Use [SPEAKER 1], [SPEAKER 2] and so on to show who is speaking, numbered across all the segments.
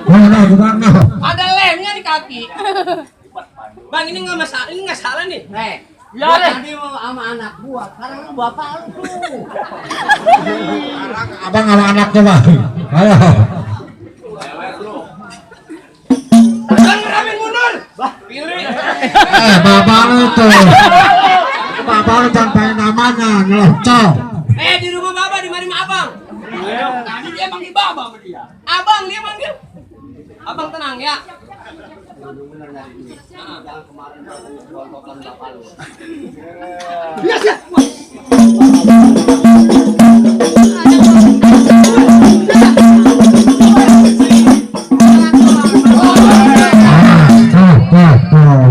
[SPEAKER 1] Mana gimana?
[SPEAKER 2] Ada lemnya di kaki. Bang, ini nggak salah nih.
[SPEAKER 3] Ya tadi sama anak gua, sekarang lu bapak lu tuh.
[SPEAKER 1] Abang sama anaknya bang. Ayo.
[SPEAKER 2] Bang, ramen mundur. Pilih.
[SPEAKER 1] Bapak lu tuh. Bapak lu jangan pengen namanya nyelocok.
[SPEAKER 2] Di rumah bapak di mana abang?
[SPEAKER 3] Tadi dia manggil bapak sama dia.
[SPEAKER 2] Abang dia manggil. Abang tenang ya.
[SPEAKER 3] Jangan kemarin gontokan bapak lu.
[SPEAKER 2] Biasa.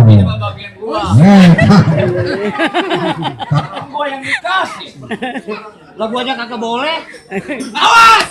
[SPEAKER 3] Ini mah bagian gua. Gua yang dikasih. Lah gua aja kagak boleh.
[SPEAKER 2] Awas!